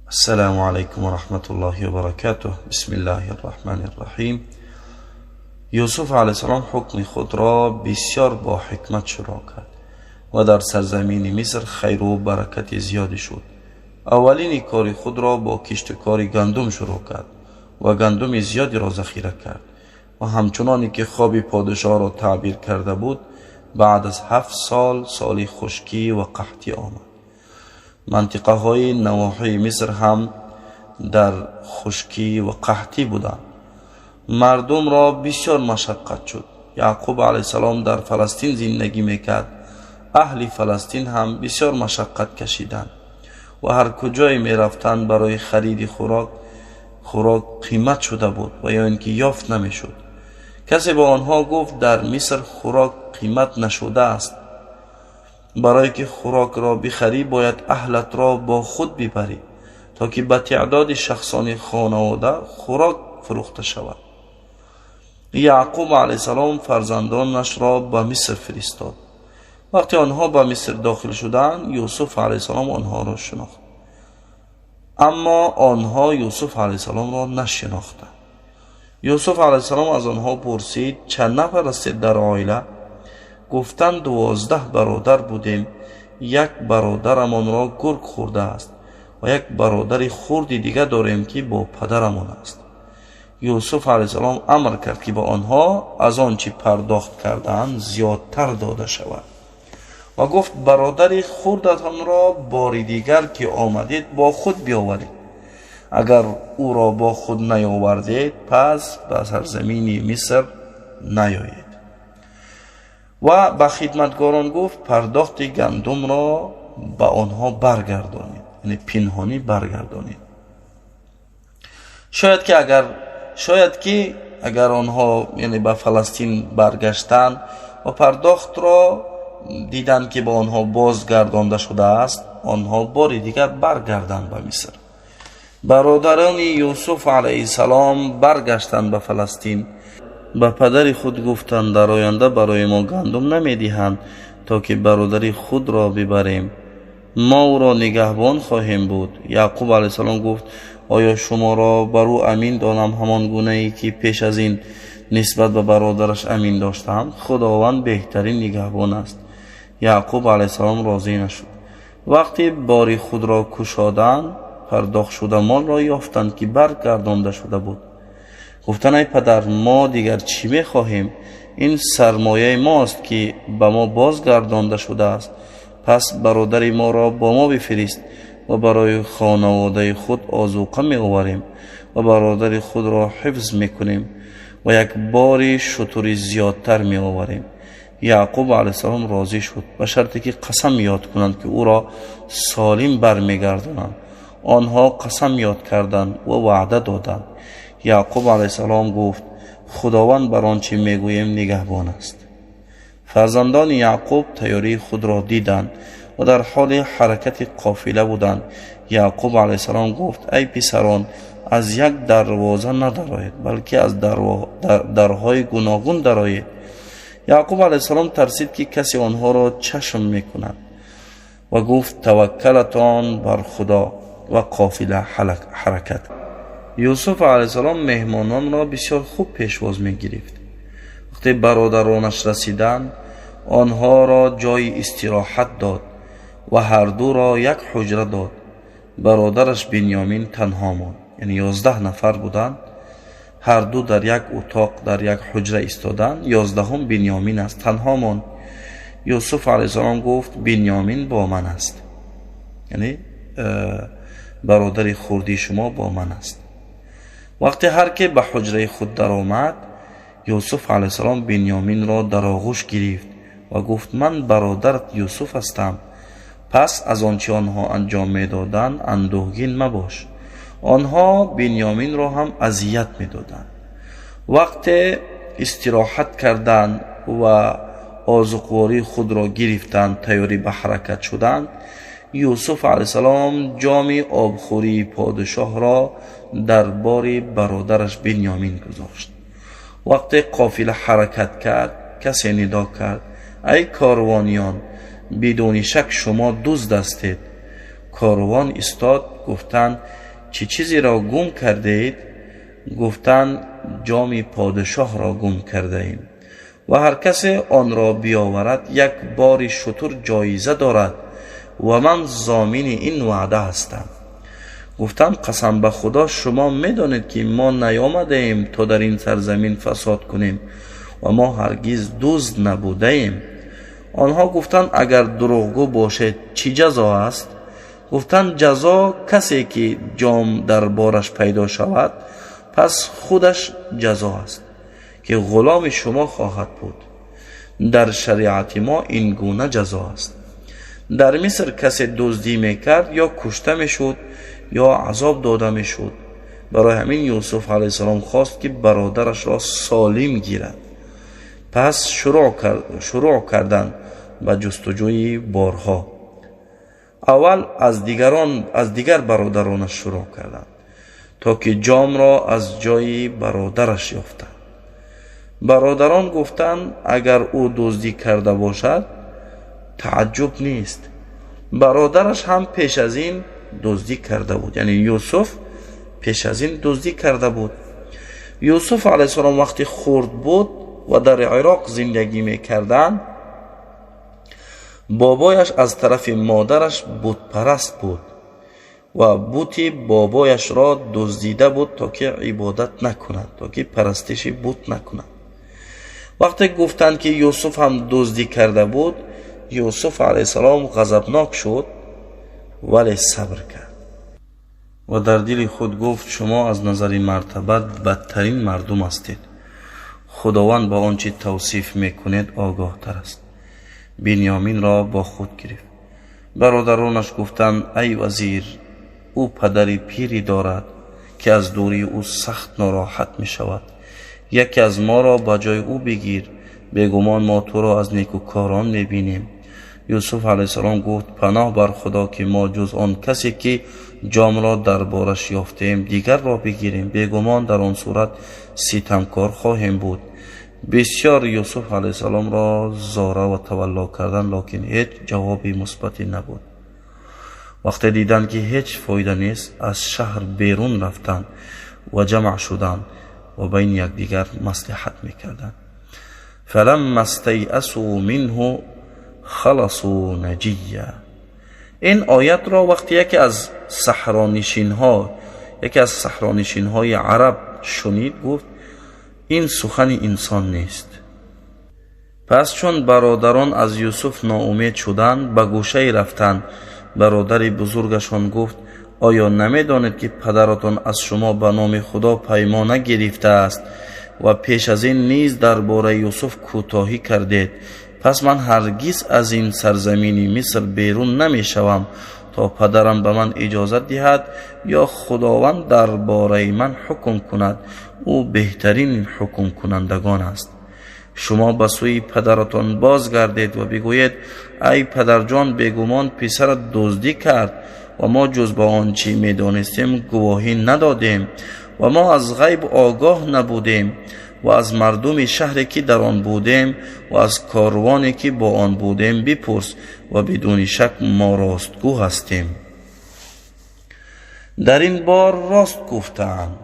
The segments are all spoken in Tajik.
Ассалому алайкум ва раҳматуллоҳи ва баракатуҳ. Бисмиллаҳир раҳманир раҳим. Юсуф алайҳиссалом ҳукми худро бисёр бо ҳикмат шурӯъ кард ва дар сарзамини Миср хайру баракати зиёде шуд. Аввалини кори худро бо кишту кори гандум шурӯъ кард ва гандуми зиёдеро захира кард ва ҳамчуноне ки хоби подшоҳро таъбир карда буд, баъд аз 7 сол соли хушкӣ ва қаҳтӣ омад. Мантиқаҳои навоҳии Миср ҳам дар хушкӣ ва қаҳтӣ буданд. Мардумро бисёр машаққат шуд. Яъқуб алайҳиссалом дар Фаластин зиндагӣ мекард. Аҳли Фаластин ҳам бисёр машаққат кашиданд ва ҳар куҷое мерафтанд, барои хариди хӯрок, хӯрок қимат шуда буд ва ё ин ки ёфт намешуд. Касе ба онҳо гуфт: «Дар Миср хӯрок қимат нашудааст. Барое ки хӯрокро бихарӣ, бояд аҳлатро бо худ бибарӣ, то ки ба теъдоди шахсони хонавода хӯрок фурӯхта шавад». Яъқуб алайҳиссалом фарзандонашро ба Миср фиристод. Вақте онҳо ба Миср дохил шуданд, Юсуф алайҳиссалом онҳоро шинохт, аммо онҳо Юсуф алайҳиссаломро нашинохтанд. Юсуф алайҳиссалом аз онҳо пурсид: «Чанд нафар ҳастед дар оила?» Гуфтанд: «12 бародар будем. Як бародарамонро гург хӯрдааст ва як бародари хурди дига дорем, ки бо падарамон аст». Юсуф алайҳиссалом амр кард, ки ба онҳо аз он чӣ пардохт кардаанд зиёдтар дода шавад ва гуфт: «Бародари хурдатонро бори дигар ки омадед, бо худ биёваред. Агар ӯро бо худ наёвардед, пас ба сарзамини Миср наёед». Ва ба хидматгорон гуфт: «Пардохти гандумро ба онҳо баргардонед», яъне пинҳонӣ баргардонед. Шояд ки агар онҳо, яъне, ба Фаластин баргаштанд ва пардохтро диданд, ки ба онҳо бозгардонда шудааст, онҳо бори дигар баргарданд ба Миср. Бародарони Юсуф алайҳиссалом баргаштанд ба Фаластин, ба падари худ гуфтанд: «Дар оянда барои мо гандум намедиҳанд, то ки бародари худро бибарем. Мо ӯро нигаҳбон хоҳем буд». Яъқуб алайҳиссалом гуфт: «Оё шуморо бар ӯ амин донам, ҳамон гунае ки пеш аз ин нисбат ба бародараш амин доштам? Худованд беҳтарин нигаҳбон аст». Яъқуб алайҳиссалом розӣ нашуд. Вақте бори худро кушоданд, пардохтшуда молро ёфтанд, ки баргардонда шуда буд. Гуфтанд: «Ай падар, мо дигар чӣ мехоҳем? Ин сармояи мост, ки ба мо бозгардонда шудааст. Пас бародари моро бо мо бифирист ва барои хонаводаи худ озуқа меоварем ва бародари худро ҳифз мекунем ва як бори шутури зиёдтар меоварем». Яъқуб алайҳиссалом розӣ шуд, ба шарте ки қасам ёд кунанд, ки ӯро солим бармегардонанд. Онҳо қасам ёд карданд ва ваъда доданд. Яъқуб алайҳиссалом гуфт: «Худованд бар он чӣ мегӯем нигаҳбон аст». Фарзандони Яъқуб тайёрии худро диданд ва дар ҳоли ҳаракати қофила буданд. Яъқуб алайҳиссалом гуфт: «Ай писарон, аз як дарвоза надароед, балки аз дарҳои гуногун дароед». Яъқуб алайҳиссалом тарсид, ки касе онҳоро чашм мекунад, ва гуфт: «Таваккалатон бар Худо». Ва қофила ҳаракат. Юсуф алайҳиссалом меҳмононро бисёр хуб пешвоз мегирифт. Вақте бародаронаш расиданд, онҳоро ҷои истироҳат дод ва ҳардуро як ҳуҷра дод. Бародараш Бинёмин танҳо монд. Яъне 11 нафар буданд, ҳарду дар як утоқ, дар як ҳуҷра истоданд, 11-ум Бинёмин аст, танҳо монд. Юсуф алайҳиссалом гуфт: «Бинёмин бо ман аст», яъне бародари хурдии шумо бо ман аст. Вақте ҳар ке ба ҳуҷраи худ даромад, Юсуф алайҳиссалом Бинёминро дар оғӯш гирифт ва гуфт: «Ман бародарат Юсуф ҳастам. Пас аз он чӣ онҳо анҷом медоданд, андӯҳгин мабош». Онҳо Бинёминро ҳам азият медоданд. Вақте истироҳат карданд ва озуқвории худро гирифтанд, тайёрӣ ба ҳаракат шуданд. Юсуф алайҳиссалом ҷоми обхӯрии подшоҳро дар бори бародараш Бинёмин гузошт. Вақте қофила ҳаракат кард, касе нидо кард: «Ай корвониён, бидуни шак шумо дузд ҳастед». Корвон истод. Гуфтанд: чӣ чизеро гум кардаед? Гуфтанд: ҷоми подшоҳро гум кардаем ва ҳар касе онро биёварад, як бори шутур ҷоиза дорад ва ман зомини ин ваъда ҳастам. Гуфтанд: қасам ба Худо, шумо медонед, ки мо наёмадаем то дар ин сарзамин фасод кунем ва мо ҳаргиз дузд набудаем. Онҳо гуфтанд: агар дурӯғгӯ бошед, чӣ ҷазо аст? Гуфтанд: ҷазо касе ки ҷом дар бораш пайдо шавад, пас худаш ҷазо аст, ки ғуломи шумо хоҳад буд. Дар шариати мо ин гуна ҷазо аст. Дар Миср касе дуздӣ мекард, ё кушта мешуд, ё азоб дода мешуд. Барои ҳамин Юсуф алайҳиссалом хост, ки бародарашро солим гирад. Пас шурӯъ карданд ба ҷустуҷӯи борҳо. Аввал аз дигар бародаронаш шурӯъ карданд, то ки ҷомро аз ҷои бародараш ёфтанд. Бародарон гуфтанд: агар ӯ дуздӣ карда бошад, тааҷҷуб нест. Бародараш ҳам пеш аз ин дуздӣ карда буд, яъне Юсуф пеш аз ин дуздӣ карда буд. Юсуф алайҳиссалом вақте хурд буд ва дар Ироқ зиндагӣ мекарданд, бобояш аз тарафи модараш бутпараст буд ва бути бобояшро дуздида буд, то ки ибодат накунад, то ки парастиши бут накунад. Вақте гуфтанд, ки Юсуф ҳам дуздӣ карда буд, Юсуф алайҳиссалом ғазабнок шуд, вале сабр кард ва дар дили худ гуфт: шумо аз назари мартабат бадтарин мардум ҳастед. Худованд ба он чӣ тавсиф мекунед огоҳтар аст. Бинёминро бо худ гирифт. Бародаронаш гуфтанд: ай вазир, ӯ падари пире дорад, ки аз дурии ӯ сахт нороҳат мешавад. Яке аз моро ба ҷои ӯ бигир. Бегумон мо туро аз некӯкорон мебинем. Юсуф алайҳиссалом гуфт: паноҳ бар Худо, ки мо ҷуз он касе ки ҷомро дар бораш ёфтем, дигарро бигирем. Бегумон дар он сурат ситамкор хоҳем буд. Бисёр Юсуф алайҳиссаломро зора ва тавалло карданд, лекин ҳеҷ ҷавоби мусбате набуд. Вақте диданд, ки ҳеҷ фоида нест, аз шаҳр берун рафтанд ва ҷамъ шуданд ва байни якдигар маслиҳат мекарданд. فلما استیئسوا منه خلصوا نجیا. Ин оятро вақте яке аз саҳронишинҳои араб шунид, гуфт: ин сухани инсон нест. Пас чун бародарон аз Юсуф ноумед шуданд, ба гӯшае рафтанд. Бародари бузургашон гуфт: оё намедонед, ки падаратон аз шумо ба номи Худо паймона гирифтааст ва пеш аз ин низ дар бораи Юсуф кӯтоҳӣ кардед? Пас ман ҳаргиз аз ин сарзамини Миср берун намешавам, то падарам ба ман иҷозат диҳад ё Худованд дар бораи ман ҳукм кунад. Ӯ беҳтарин ҳукмкунандагон аст. Шумо ба сӯи падаратон бозгардед ва бигӯед: ай падарҷон, бегумон писарат дуздӣ кард ва мо ҷуз ба он чӣ медонистем гувоҳӣ надодем ва мо аз ғайб огоҳ набудем ва аз мардуми шаҳре ки дар он будем ва аз корвоне ки бо он будем бипурс ва бидуни шак мо ростгӯ ҳастем. Дар ин бор рост гуфтаанд,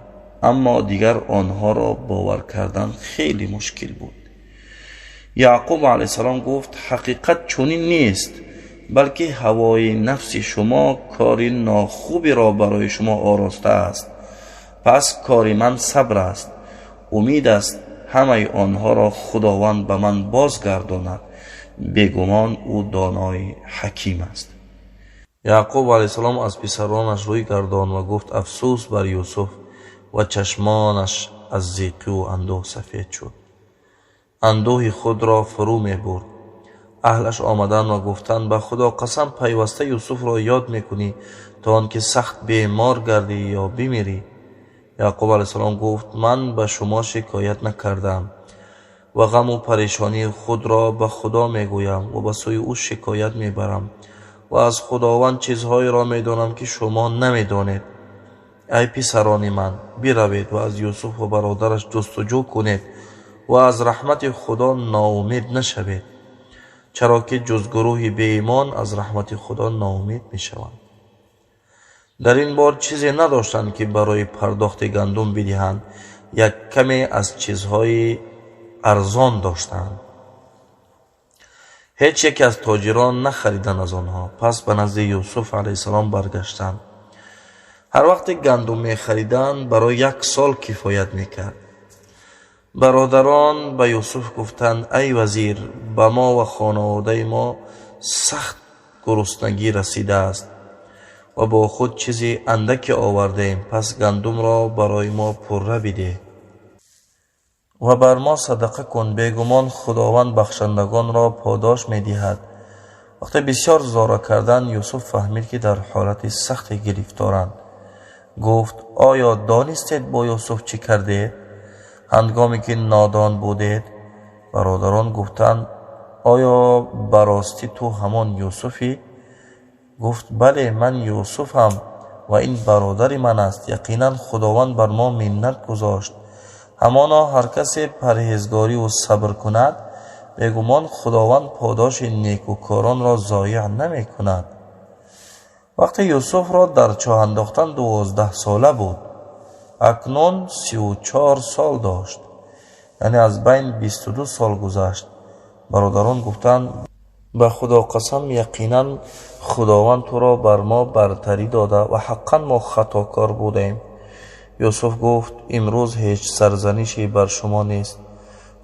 аммо дигар онҳоро бовар кардан хеле мушкил буд. Яъқуб алайҳиссалом гуфт: ҳақиқат чунин нест, балки ҳавои нафси шумо кори нохуберо барои шумо оростааст. Пас кори ман сабр аст. Умид аст, ҳамаи онҳоро Худованд ба ман бозгардонад. Бегумон ӯ донои ҳаким аст. Яъқуб алайҳиссалом аз писаронаш рӯй гардон ва гуфт: афсӯс бар Юсуф! Ва чашмонаш аз зиқиву андӯҳ сафед шуд. Андӯҳи худро фурӯ мебурд. Аҳлаш омаданд ва гуфтанд: ба Худо қасам, пайваста Юсуфро ёд мекунӣ, то он ки сахт бемор гардӣ ё бимирӣ. Яъқуб алайҳиссалом гуфт: ман ба шумо шикоят накардам ва ғаму парешонии худро ба Худо мегӯям ва ба сӯи ӯ шикоят мебарам ва аз Худованд чизҳоеро медонам, ки шумо намедонед. Ай писарони ман, биравед ва аз Юсуф ва бародараш ҷустуҷӯ кунед ва аз раҳмати Худо ноумед нашавед, чаро ки ҷуз гурӯҳи беимон аз раҳмати Худо ноумед мешаванд. Дар ин бор чизе надоштанд, ки барои пардохти гандум бидиҳанд, як каме аз чизҳои арзон доштанд. Ҳеҷ яке аз тоҷирон нахариданд аз онҳо. Пас ба назди Юсуф алайҳиссалом баргаштанд. Ҳар вақте гандум мехариданд, барои як сол кифоят мекард. Бародарон ба Юсуф гуфтанд: ай вазир, ба мо ва хонаводаи мо сахт гуруснагӣ расидааст ва бо худ чизи андаке овардаем, пас гандумро барои мо пурра бидеҳ ва бар мо садақа кун. Бегумон, Худованд бахшандагонро подош медиҳад. Вақте бисёр зора карданд, Юсуф фаҳмид, ки дар ҳолати сахте гирифторанд. Гуфт: оё донистед бо Юсуф чӣ кардед, ҳангоме ки нодон будед? Бародарон гуфтанд: оё ба ростӣ ту ҳамон Юсуфӣ? Гуфт: бале, ман Юсуфам ва ин бародари ман аст. Яқинан, Худованд бар мо миннат гузошт. Ҳамоно ҳар касе парҳезгориву сабр кунад, бегумон, Худованд подоши некӯкоронро зоеъ намекунад. Вақте Юсуфро дар чоҳ андохтан, 12сола буд, акнун 34 сол дошт, яъне аз байн 22 сол гузашт. Бародарон гуфтанд: ба Худо қасам, яқинан Худованд туро бар мо бартарӣ дода ва ҳаққан мо хатокор будаем. Юсуф гуфт: имрӯз ҳеҷ сарзанише бар шумо нест.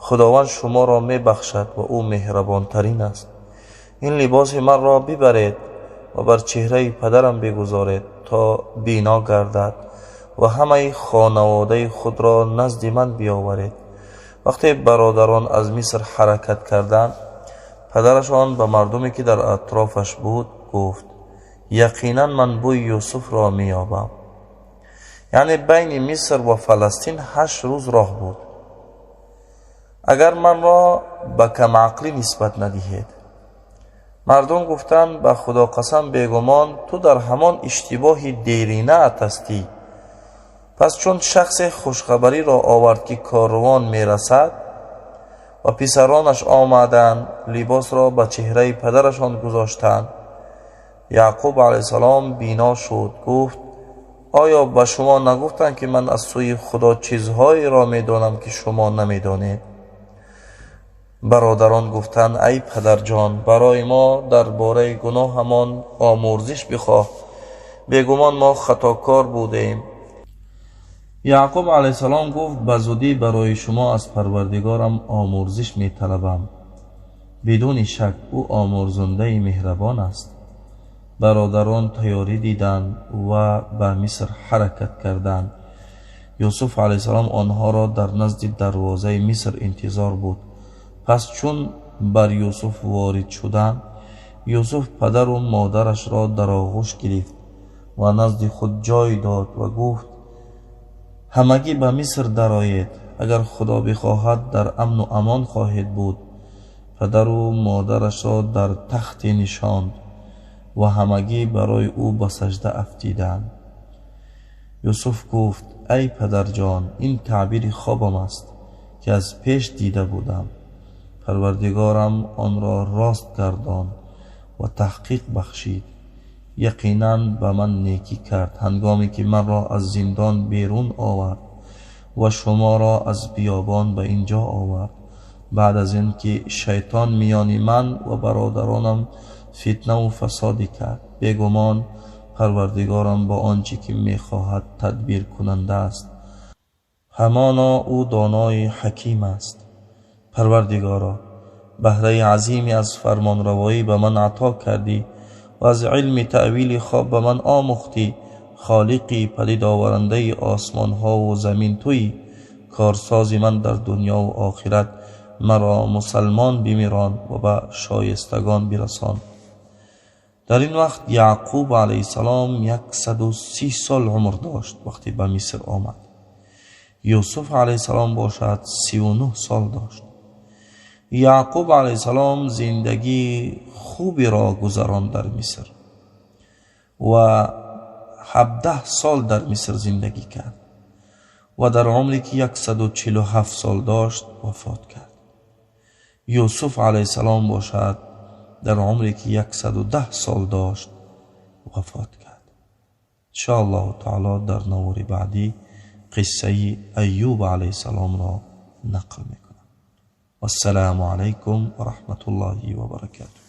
Худованд шуморо мебахшад ва ӯ меҳрабонтарин аст. Ин либоси манро бибаред ва бар чеҳраи падарам бигузоред, то бино гардад, ва ҳамаи хонаводаи худро назди ман биёваред. Вақте бародарон аз Миср ҳаракат карданд, падарашон ба мардуме, ки дар атрофаш буд, гуфт: яқинан ман бӯи Юсуфро меёбам. Яъне байни Миср ва Фаластин 8 рӯз роҳ буд. Агар манро ба камақлӣ нисбат надиҳед. Мардум гуфтанд: ба Худо қасам, бегумон, ту дар ҳамон иштибоҳи деринаат ҳастӣ. Пас чун шахсе хушхабариро овард, ки корвон мерасад ва писаронаш омаданд, либосро ба чеҳраи падарашон гузоштанд. Яъқуб алайҳиссалом бино шуд. Гуфт: оё ба шумо нагуфтам, ки ман аз сӯи Худо чизҳоеро медонам, ки шумо намедонед? Бародарон гуфтанд: ай падарҷон, барои мо дар бораи гуноҳамон омӯрзиш бихоҳ, бегумон, мо хатокор будем. Яъқуб алайҳиссалом гуфт: ба зудӣ барои шумо аз Парвардигорам омӯрзиш металабам. Бидуни шак, ӯ омӯрзандаи меҳрабон аст. Бародарон тайёрӣ диданд ва ба Миср ҳаракат карданд. Юсуф алайҳиссалом онҳоро дар назди дарвозаи Миср интизор буд. Пас чун бар Юсуф ворид шуданд, Юсуф падару модарашро дар оғӯш гирифт ва назди худ ҷой дод ва гуфт: ҳамагӣ ба Миср дароед, агар Худо бихоҳад, дар амну амон хоҳед буд. Падару модарашро дар тахте нишонд ва ҳамагӣ барои ӯ ба сажда афтиданд. Юсуф гуфт: ай падарҷон, ин таъбири хобам аст, ки аз пеш дида будам. Парвардигорам онро рост гардонд ва таҳқиқ бахшид. Яқинан, ба ман некӣ кард, ҳангоме ки манро аз зиндон берун овард ва шуморо аз биёбон ба ин ҷо овард, баъд аз ин ки шайтон миёни ман ва бародаронам фитнаву фасоде кард. Бегумон, Парвардигорам ба он чӣ ки мехоҳад тадбиркунанда аст. Ҳамоно ӯ донои ҳаким аст. Парвардигоро, баҳраи азиме аз фармонравоӣ ба ман ато кардӣ ва аз илми таъвили хоб ба ман омӯхтӣ. Холиқи падидоварандаи осмонҳову замин туӣ, корсози ман дар дунёву охират. Маро мусалмон бимирон ва ба шоистагон бирасон. Дар ин вақт Яъқуб алайҳиссалом 130 сол умр дошт, вақте ба Миср омад. Юсуф алайҳиссалом бошад, 39 сол дошт. Яъқуб алайҳиссалом зиндагии хуберо гузаронд дар Миср ва 17 сол дар Миср зиндагӣ кард ва дар умре ки 147 сол дошт, вафот кард. Юсуф алайҳиссалом бошад, дар умре ки 110 сол дошт, вафот кард. Иншоаллоҳу таоло дар навори баъдӣ қиссаи Айюб алайҳиссаломро нақл мекунам. Вассалому алайкум ва раҳматуллоҳи ва баракатуҳ.